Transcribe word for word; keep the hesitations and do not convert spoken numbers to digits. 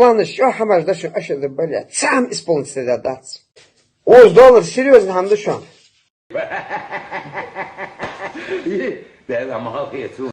Планы всё, хамаш да шо, аша да, бля, сам исполнится да дац. Оз доллар серьёзно хам да шо. Бе, амал хецу.